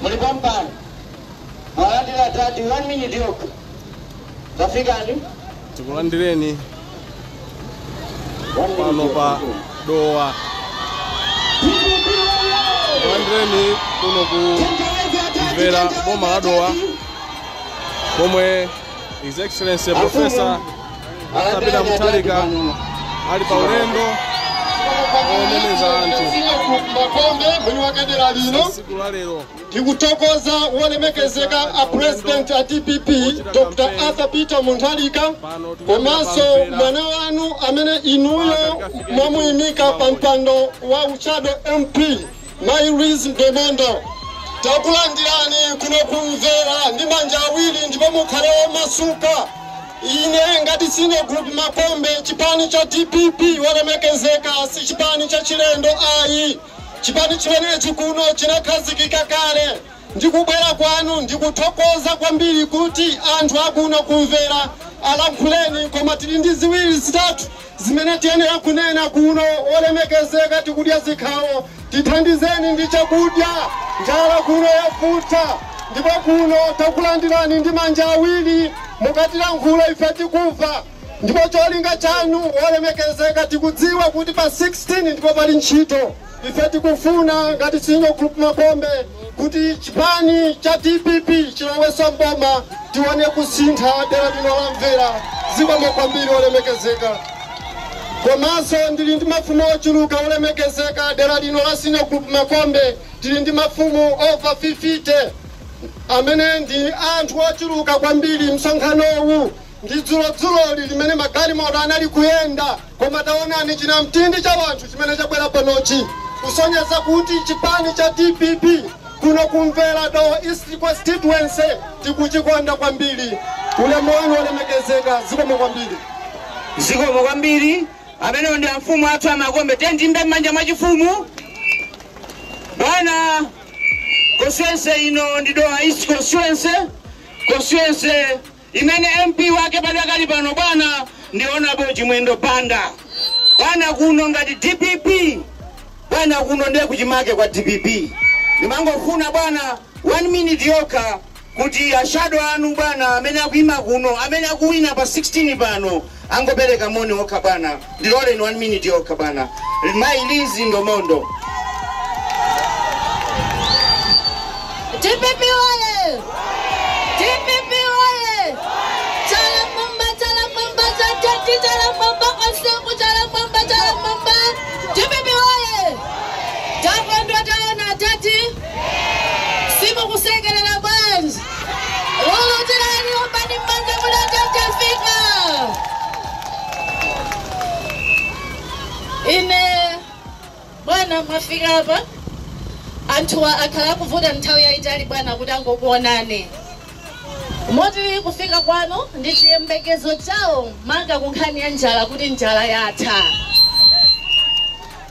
Mulipo mpano mwalandira tati 1 minute yokha. Tafikani. Tikulandireni pano pa Dowa. Tikulandireni kuno ku Mvera, boma la Dowa, komwe His Excellency Professor Arthur Peter Mutharika ali pa ulendo omemeza anthu. Makombe mwini wake dera lino. Tsiku la lero Tikutokoza wolemekezeka a President a DPP Dr. Arthur Peter Mutharika, komanso mwana wanu amene inuyo mwamuyimika pa mpando wa u shadow MP, Mai Liz Ndomondo. Takulandirani kuno kumvera ndi manja awiri, ndipo mukhale womasuka. Ine ngati senior group Makombe, chipani cha DPP, wolemekezeka, si chipani cha chilendo ayi. Chipani chimenechi kuno chinakhazikika kale. Ndikubwera kwanu ndikuthokoza kwambiri kuti anthu akuno kumvera alankhuleni, koma tili ndi ziwiri zitatu zimene tiyenera kunena kuno. Olemekezeka, tikudya zikhawo, tithandizeni ndi chakudya, njala kuno yafuta. Ndipo kuno takulandirani ndi manja awiri, mukatilankhula ife tikumva. Ndipo cholinga chanu, olemekezeka, tikudziwa kuti pa 16 ndipo pali ntchito. Ife tikufuna ngati senior group Makombe kuti chipani cha DPP chilowenso mboma, tione kusintha dera lino la Mvera. Zikomo kwambiri, olemekezeka. Komanso ndili ndi mafumu ochuluka, olemekezeka. Dera lino la senior group Makombe tili ndi mafumu over 50 amene ndi anthu ochuluka kwambiri. Msonkhanowu ndi dzulodzuloli limene magalimoto anali kuyenda, koma taonani chinamtindi cha wanthu chimene chabwera panochi, kusonyeza kuti chipani cha DPP kuno kumvera Dowa East Constituency tikuchikonda kwambiri. Ulemu wanu, olemekezeka, zikomo kwambiri. Zikomo kwambiri. Amenewo ndi amfumu athu aMakombe. Tendimbe m'manja mwachifumu. Bwana, constituency ino ndi Dowa East Constituency, constituency imene MP wake padakali pano, bwana, ndi Honorable Chimwendo Banda. Bwana, kuno ngati DPP, bwana, kuno ndiye kuchimake kwa DPP. Ndimangofuna, bwana, 1 minute yokha kuti a shadow anu, bwana, amene akuyima kuno, amene akuwina pa 16 pano, angopereka moni okha. Bwana, ndiloleni 1 minute yokha, bwana. Mayi Lizi Ndomondo. DPP oye! DPP oye! Chala mwamba, chala mwamba, chatati, chala mwamba, osengu, chala mwamba, chala mwamba. DPP oye! Takondwa taona tati. Simukusekerera bwanji. Lulutirani ombani mmanja muda tafika. Ine bwana, mwafika apa. Anthu akhala akuvuta nthawi yayitali, bwana, kuti angokuonani. Moti kufika kwanu ndi chiyembekezo chawo, manga kunkhani ya njala, kuti njala yatha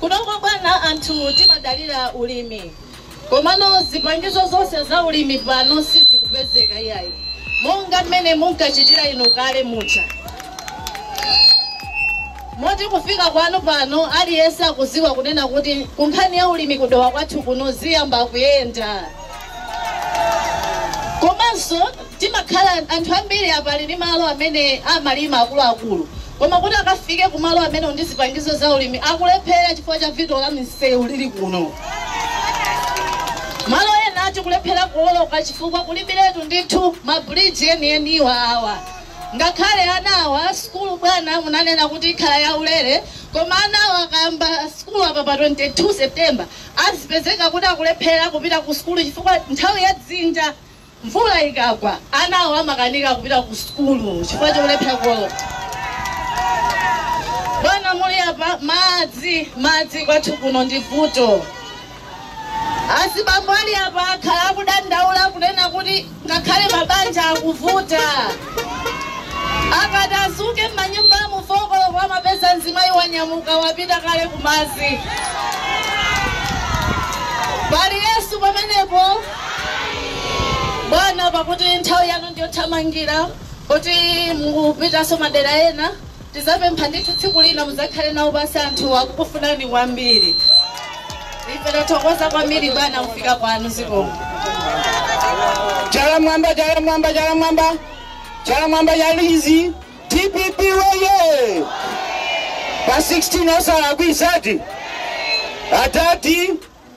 kunoko. Bwana, anthu timadalira ulimi, komano zipangizo zonse za ulimi pano sizikupezeka iyayi, monga mmene munkachitira inu kale mucha. Moti kufika kwanu pano aliyense akuziwa kunena kuti kunkhani ya ulimi kuDowa kwathu kuno ziyamba kuyenda. Komanso timakhala anthu ambiri apa ali ndi malo amene amalima akuluakulu, koma kuti akafike kumalo amene ndi zipangizo za ulimi akulephera chifukwa cha vuto la misewu lili kuno. Malo ena atikulephera kuwoloka chifukwa kulibiretu ndithu mabridge enieniwa awa. Ngakhale anawa sukulu, bwana, munanena kuti ikhala yaulere, koma anawa akayamba sukulu apa pa 22 September azipezeka kuti akulephera kupita ku sukulu chifukwa nthawi ya dzinja, mvula ikagwa, anawo amakanika kupita ku sukulu chifukwa chokulephera kuwoloka. Bwana, muli apa, madzi, madzi kwathu kuno ndi vuto. Azibambo ali apa akhala akudandaula kunena kuti ngakhale mabanja akuvuta, akati azuke m'manyumba mu 4 koloko amapeza mzimayi wanyamuka wapita kale kumazi. Pali Yesu pamenepo. Bwana, pakuti nthawi yanu ndiyothamangira kuti mukupitanso madera ena, tizapempha ndithu tsiku lina muzakhale nawo basi. Anthu akukufunani kwambiri. Ife tathokoza kwambiri, bwana, kufika kwanu. Zikomo. Chala mwamba, chala mwamba, chala mwamba, chala mwamba ya Lizi. DPP woye! Pa 16 osala kwisati. Atati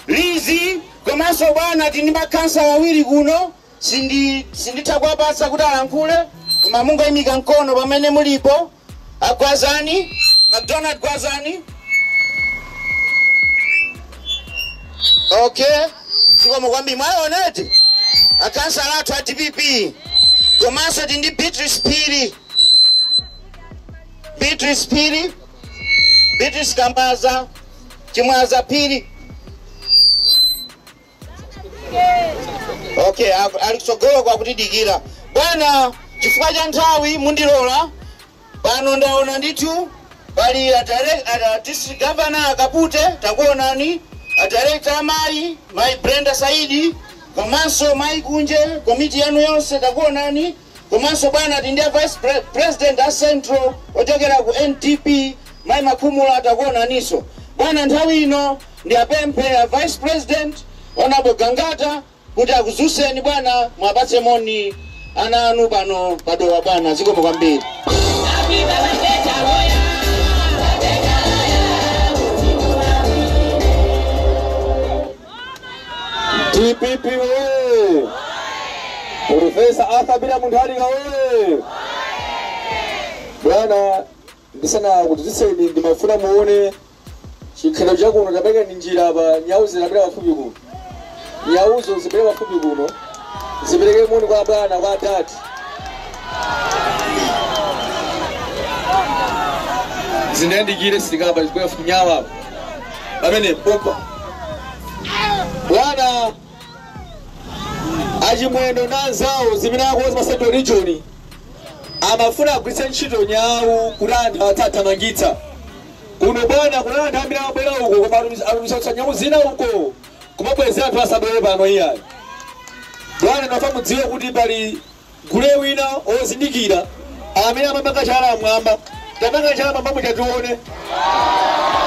Lizi komanso bwana tindi makhansa wawiri kuno sinditha kuwapatsa kuti alankhule koma mungoyimika mkono pamene mulipo. Agwazani, McDonald Gwazani. Okay, zikomo kwambiri mwaoneti. Akhansala athu a DPP komanso tindi Beatrice Phiri. Beatrice Phiri, Beatrice Kambaza, Chimwaza Phiri. Okay, ali kutsogolo kwa kutidikira. Bwana, chifukwa cha nthawi mundilola pano ndaona ndithu pali a district governor Akapute, takuonani, a director amayi, mayi Brenda Saidi, komanso mayi Kunje, komiti yanu yonse takuonani, komanso bwana tindi a vice president a central ochokera ku NDP mayi Makhumula, takuonaniso. Bwana, nthawi ino ndi apemphe a vice president Honorable Gangata kuti akuzuseni bwana, mwapatse moni ana anu pano padowa bwana. Zikomo kwambiri. DPP oye! Profesa Arthur Peter Mutharika oye! Bwana, ndisana kudzidzitseni ndimafuna muone chikhalidwe chakuno. Tapeka ndi njira apa, nyau zilapita pafupi kuno, nyauzo zipite pafupi kuno zipereke moni kwa bwana, kwa atati. Zindiyandikire sitikapa zibwera fupi nyawo apa pamene popa. Bwana, achimwendo na anzawo zimene akuoza pa Central Region amafuna agwiritse ntchito nyawu kuti anthu atsathamangitsa kuno. Bwana, kuna anthu ambiri amabwera uko koma atumiza nyawu zina uko kumabwezera anthu asabwere pano iyayi. Bwana, nafa mudziwe kuti pali gule wina ozindikira amene amapanga chala mwamba. Tapanga chala mwamba muchatione.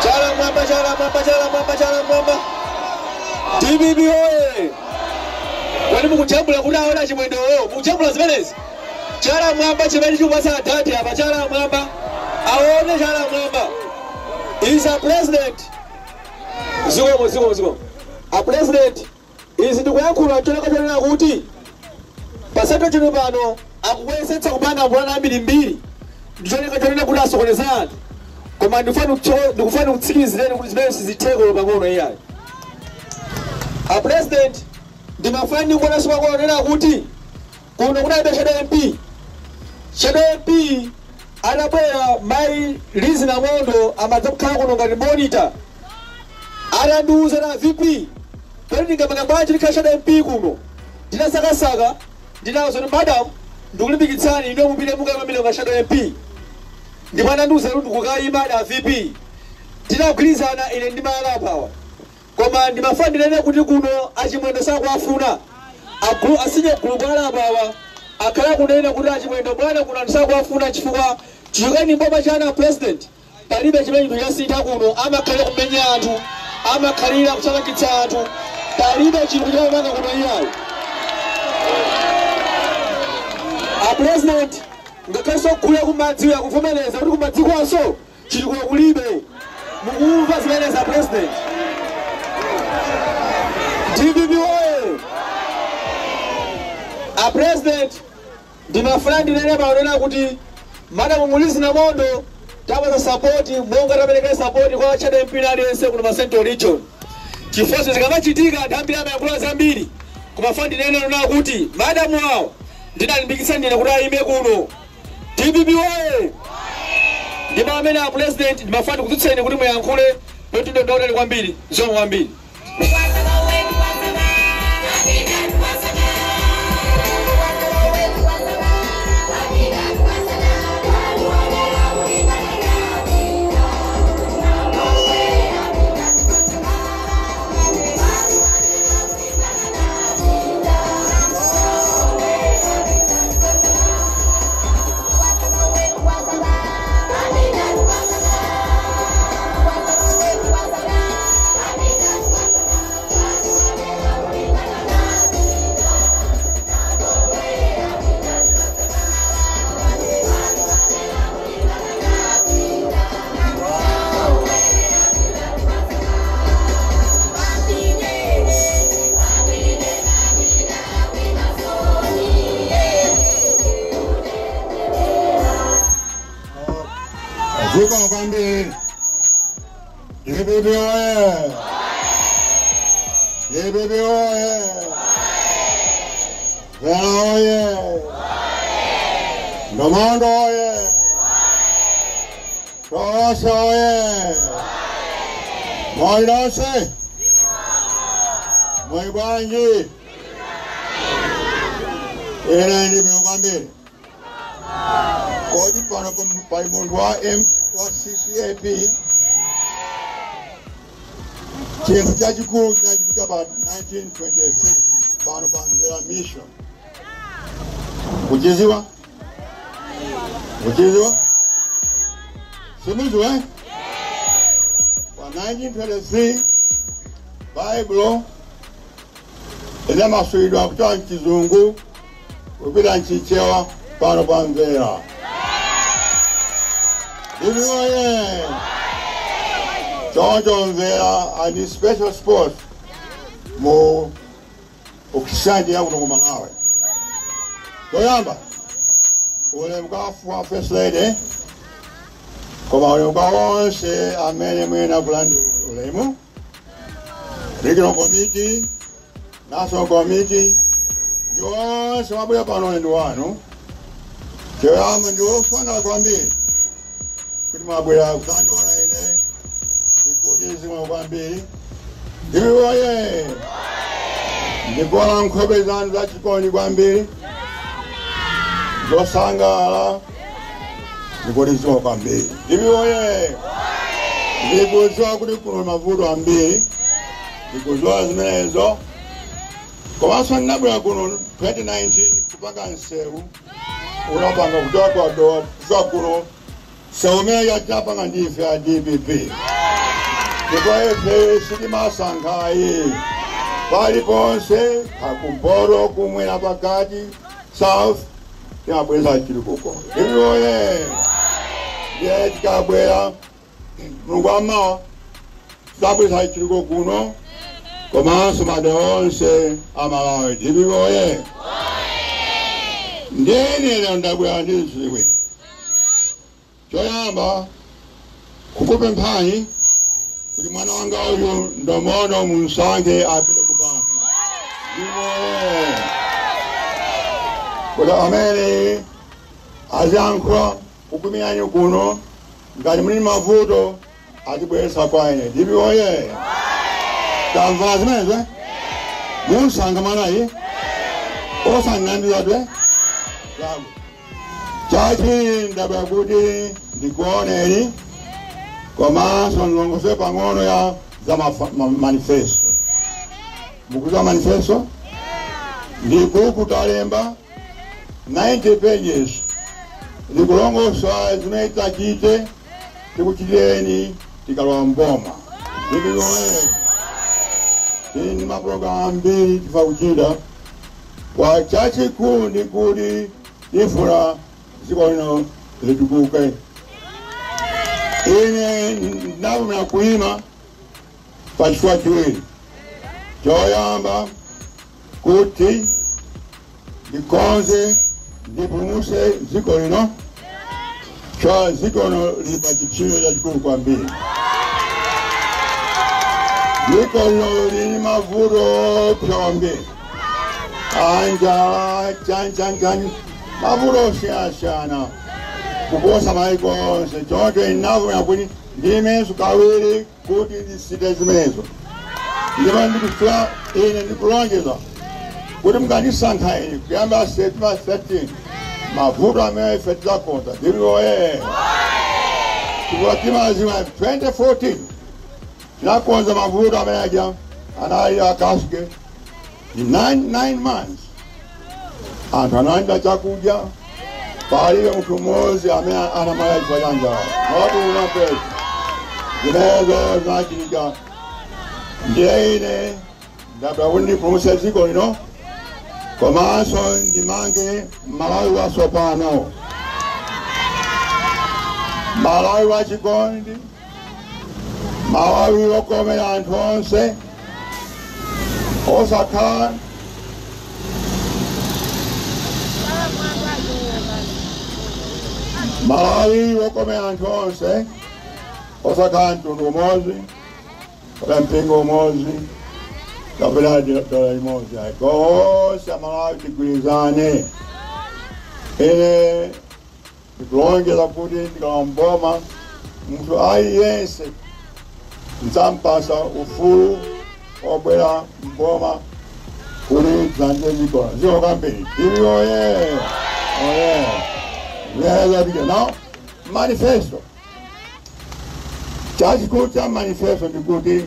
Chala mwamba, chala mwamba, chala mwamba, chala mwamba. DPP oye! Kwani mukujambula kuti aona chimwendowo? Mukujambula zimenezi? Chala mwamba chimene chikupatsa adati apa, chala mwamba aone, chala mwamba is a president. Zikomo, zikomo, zikomo. A president, izi ndikuyankhula choleka chonena kuti pasato chino pano akuyesetsa kupanga mvulana ambirimbiri ndicholeka chonena kuti asokoneza anthu, koma ndikufuna kutsikilizireni kuti zimene sizithekolo pang'ono iyayi. A president, ndimafuna ndikuonanso pakonena kuti kuno kunalibe shadow MP. Shadow MP anabwera mayi Lizi Namondo, amadza kukhala kuno ngati monitor. Atandiuza na VP pali ndingamanga bwanji ndikhala shadow MP kuno, ndinasakasaka, ndinawuza kuti madam, ndikulimbikitsani ino mupite mukayimamire nga shadow MP. Ndipo anandiuza kuti ndikukayima na VP, tinagwirizana ine ndi maalapawa. Koma ndimafuna ndinene kuti kuno achimwendo sakuafuna asinye gulu alapawa akhala kunena kuti achimwendo bwana kuno anthu sakuafuna chifukwa chichokeni mboma chana president palibe chimene chinthu chasintha kuno. Amakhalira kumenya anthu, amakhalira kuchakakitsa anthu, palibe chinthu chomanga kuno iyayi. A president, ngakhalenso kukhulira kumadziwo akuvomereza kuti kumadzikwanso chili kuno kulibe. Mukumva zimenezi, a president? DPP oye! A president, ndimafuna ndinene paonena kuti madam Mulizi Namondo tapasa support monga tapereka support kwa shadow MP aliyense kuno pa Central Region, chifukwa zikamachitika anthu ambiri amayankhula zambiri, koma funa ndinene nona kuti madamu awo ndinalimbikitsa ndine kuti ayime kuno. DPP oye! Ndima amene a president ndimafuna ndikudzutseni kuti muyankhule poti ndondautali kwambiri. Zikomo kwambiri. Thank you. Zikomo kwambiri. DPP oye! DPP oye! Mvera oye! Ndomondo oye! Tonse oye! Muli nonse? Muli bwanji? Ine ndi bwino kwambiri. Kodi pano pali munthu wa M wa CCAP? Chinthu chachikulu chinachitika pa 1923 pano pa Mvera Mission. Kuchiziwa? Kuchiziwa? Simuziwa? Eh? Pa 1923 Bible inamasulidwa kutoka mchizungu kupita mchichewa pano pa Mvera. Oye! Choncho Mvera and special sports mu ukisanje yakuno ku Malawi. Toyamba ulemu kwa First Lady, koma ulemu kwa onse amene mwena kulandira ulemu, Regional Committee, National Committee, ndi onse mabwera pano ndi wanu. Choyamba ndi ofanana kwambiri kuti mwabwera kudzandiona ine, ndikuti zimwe kwambiri. Ndiwoye! Ndikuona nkhope zanu zachikondi kwambiri, zosangalala, ndikuti zimwe kwambiri. Ndiwoye! Ndikudziwa kuti kuno mavuto ambiri, ndikudziwa zimenezo. Komanso ndinabwera kuno 2019 kupanga nsewu, unapanga kutoka kwa Dowa kufika kuno. Sewu yachapanga ndife ya DPP. Ndipo ife sitimasankhayi. Paliponse pakumpoto, kumwera, pakati, south, timabweza chitukuko. Ndiwoye! Ndiye tikabwera Mulungu amawa tidzabweza chitukuko kuno komanso madera onse a Malawi. Ndiwoye! Ndiye lero ndabwera ndi ziwiri. Choyamba kukupemphani kuti mwana wanga uyu Ndomondo munsankhe apite ku parliament. Ndiwoye! Kuti amene aziyankhula kukumirani kuno, ngati muli mavuto atibweretsa kwa ine. Ndiwoye! Tamva zimenezo? Munsankha mwanayi osang'ambizatwe. Chachiwiri ndabwera kuti ndikuoneni komanso ndilongosole pang'ono ya za manifesto. Mukuziwa manifesto? Ndi buku talemba 90 pages likulongosola zimene tachite tikuchitireni tikalowa mboma. Ndiwoye! Tili ndi mapulogalamu ambiri tifa kuchita. Kwa chachikulu ndikuti tifuna dziko lino litukuke. Ine ndinavomera kuima pa chifukwa chiwiri. Choyamba kuti ndikonze ndipulumutse dziko lino, cha dziko lino lili pa chipsinjo chachikulu kwambiri. Dziko lino lili mavuto opsa kwambiri, anjala, chanchanchani, mavuto osiyanasiyana kuposa maiko onse. Choncho ndinavomera kuti ndiimenso kawiri kuti ndisinthe zimenezo. Ndipo ndikufuna ine ndikulonjeza kuti mukandisankha ine kuyamba September 13, mavuto amene ife tidzakonza. Ndiwoye! Chifukwa timaziwa 2014 tinakonza mavuto amene aja anali akasuke. In 9 months anthu analandira chakudya, palibe munthu mmodzi amene anamwalira chifukwa cha njala. Mawatuluna pesa zimenezo zinachitika. Ndiye ine ndabwera kuti ndipulumutse dziko lino komanso ndimange Malawi watsopano, Malawi wachikondi, Malawi wokomera anthu onse, osakhala Malawi wokomera anthu onse, osakhala mtundu umodzi kapena mpingo umodzi kapena dola limodzi ayi, konse Amalawi tigwirizane. Ine ndikulonjeza kuti ndikalowa mboma, munthu aliyense ndidzampasa ufulu obwera mboma kuti tilandire dziko. Zikomo kwambiri. DPP oye! Oye! Ziyazapita. Now, manifesto. Chachikulu cha manifesto ndikuti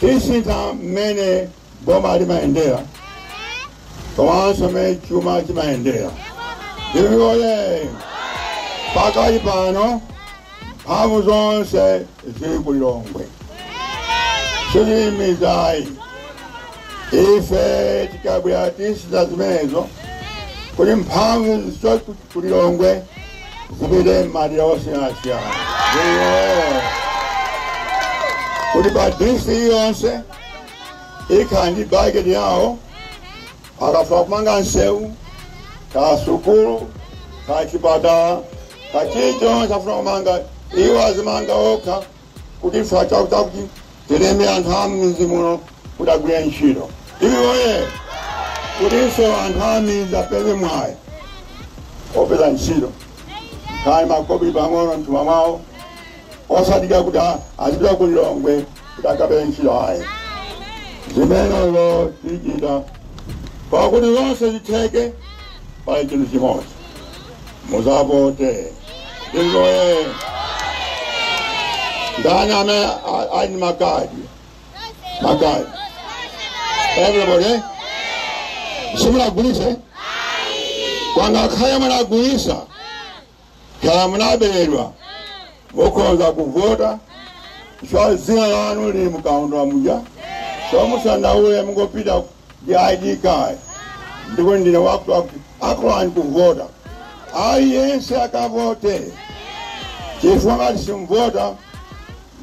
tisintha mmene boma limayendera komanso mmene chuma chimayendera. DPP oye! Pakali pano mphamvu zonse zili ku Lilongwe, sizili. Ife tikabwera tisintha zimenezo kuti mphamvu zichoke ku Lilongwe zipite m'madera osiyanasiyana. DPP, kuti pa district iliyonse ikhala ndi budget yawo, akafuna kumanga nsewu, ka sukulu, ka chipatala, ka chilichonse afuna kumanga, iwo azimanga okha, kuti ife chakuti tilembe anthu a m'mizi muno kuti agwire ntchito. DPP oye! Kutinso anthu a m'mizi apeze mwayi opeza ntchito, khali makobiri pang'ono mthumba mwawo, osatika kuti azipita ku Lilongwe kuti akapeze ntchito ayi. Zimenezo tichita. Pakuti zonse zitheke, pali chinthu chimodzi: muzavote. DPP oye! Ndani amene ali ndi makadi? Makadi, everybody, eh? Simunagulise kwanga, khaya munagulisa, khala munaberedwa, mukhoza kuvota chifukwa dzina lanu lili mukaundula muja. So musandaule, mungopita ndi ID card ndikuti ndine wakuti akulani kuvota. Aliyense akavote, chifukwa ngati simvota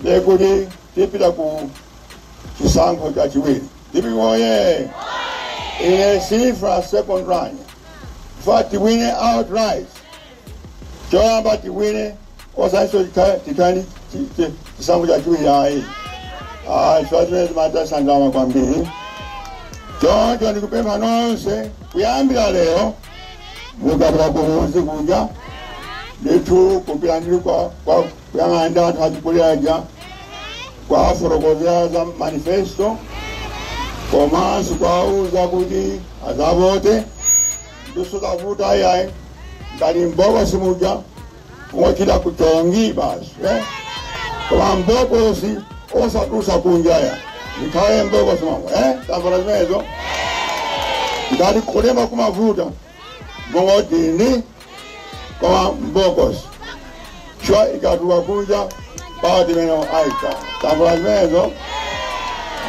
ndekuti tipita ku chisankho chachiwiri. DPP oye! Ine sindifuna second round, chifukwa tiwine outright. Choyamba tiwine, osatinso tikhale chisankho chachiwiri ayi. Ayi, chifukwa zimene zimatasandama kwambiri. Choncho ndikupempha nonse, kuyambira lero mukapita kumudzi kuja ndithu, kupita ndili kwa kuyang'ana ndi anthu achikuliraja, kwafotokozera za manifesto komanso kwauza kuti azavote. Ndisukavuta ayi, ngati mbokosi muja kungochita kuchongi basi, eh? Koma mbokosi osatulutsa kunja ya, zikhale mbokosi momwe, eh? Tamvana zimenezo? Ngati kulemba kumavuta, mongotini, koma mbokosi chwa ikatuluka kunja pati imene aika. Tamvana zimenezo?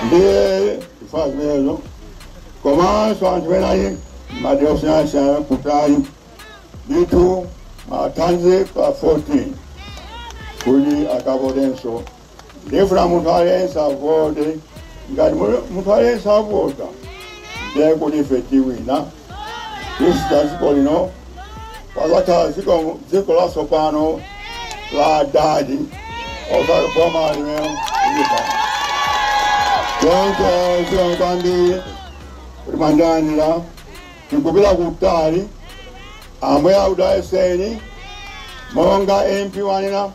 Ndiye chifukwa zimenezo, komanso anthu ena ali madera osiyanasiyana kutali ndithu mathanzi pa 14 kuti akavotenso. Ndifuna munthu aliyense avote. Ngati munthu aliyense avota, ndiye kuti ife tiwina, tisita dziko lino, pazakhala dziko latsopano la dadi, osati boma limene lili pano. Choncho zikomo kwambiri kuti mwandilandira. Tikupita kutali. Ambuye akudalitseni. Monga MP wanena,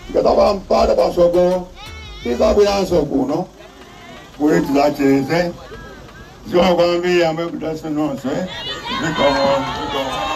tikadzapata mpata pasogolo tizabweranso kuno kuti tidzacheze. Zikomo kwambiri. Ambuye akudalitseni nonse. Zikomo, zikomo.